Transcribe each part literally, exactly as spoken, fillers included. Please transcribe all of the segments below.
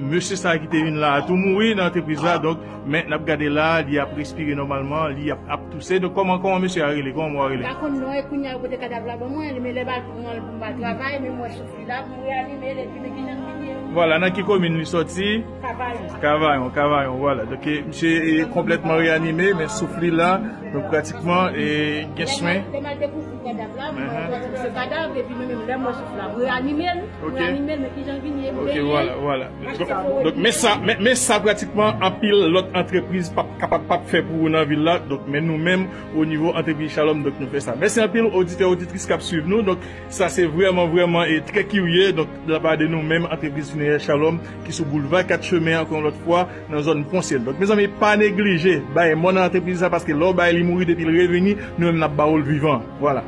Mesye sa a ki te vin la a tou mouri nan antrepriz la, donk, men n ap gade la, li ap respire nòmalman, li ap, ap touse. Donk, kòman, kòman mesye a rele? Kòman mò a rele? M pa konn non, e kounye a yo pote kadav la ban mwen, men lè m al pran l pou m al travay, men m wè souf li la, m reyanime l, epi men ki jan l vin ye. Vwala, nan ki komin li sòti? Kavayon. Kavayon, Kavayon, vwala. Donk, e, misye e konplètman reyanime, men souf li la, donk pratikman, e, gen swen. Lè m al, lè m al dekouvri kadav la, m wè se kadav, epi men menm lè m wè souf la, m reyanime l, m reyanime l, men ki jan l vin ye, m benyen l. Ok, vwala, vwala. Donk, men sa, men, men sa pratikman anpil lòt antrepriz p ap kapab p ap fè pou ou nan vil la. Donk, men nou menm, o nivo antrepriz Shalom, donk nou fè sa. Mèsi anpil, oditè, oditris k ap swiv nou. Donk, sa se vrèman, vrèman, e trè kirye. Donk, de la pa de nou menm, antrepriz finerè Shalom, ki sou boulva Kat Chemen, ankò yon lòt fwa, nan zòn Pon Syèl. Donk, mezanmi, pa neglije bay mò nan antrepriz sa, paske lè w bay li mouri, depi l revini, nou menm n ap ba w l vivan. Vwala.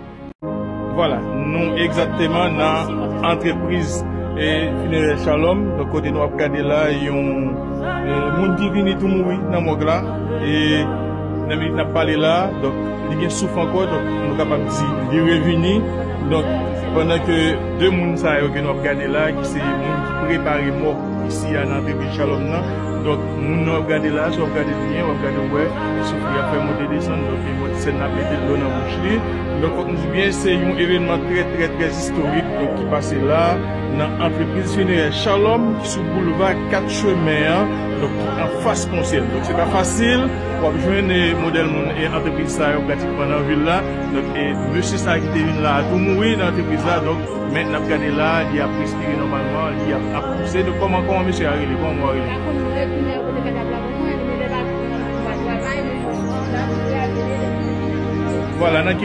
Vwala, nou egzakteman nan antrepriz, e, finerè Shalom. Donk, kote nou ap gade la, yon, e, moun ki vini tou mouri nan mòg la. E nan minit n ap pale la, donk, li gen souf ankò, donk, nou kapab di li revini. Donk, pandan ke de moun sa yo ke nou ap gade la, ki se moun ki prepare mò isi a nan antrepriz Shalom nan. Donk, moun nan w ap gade la, si w ap gade byen, w ap gade w wè, souf li ap fè monte desann, donk, e mò ti sèn nan ap mete dlo nan bouch li. Donk, fòk nou di byen, se yon evènman trè, trè, trè istorik, donk, ki pase la, nan antrepriz finerè Shalom, ki sou boulva Kat Chemen an, donk, ki anfas Pon Syèl. Donk, se pa fasil, w ap jwenn, e, modèl moun, e, antrepriz sa yo pratikman nan vil la. Donk, e, mesye sa ki te vin la a tou mouri nan antrepriz la, donk, men n ap gade la, li ap respire nòmalman, li ap, ap touse. Donk, kòman, kòman mesye a rele? Kòman mò a rele? Vwala, nan ki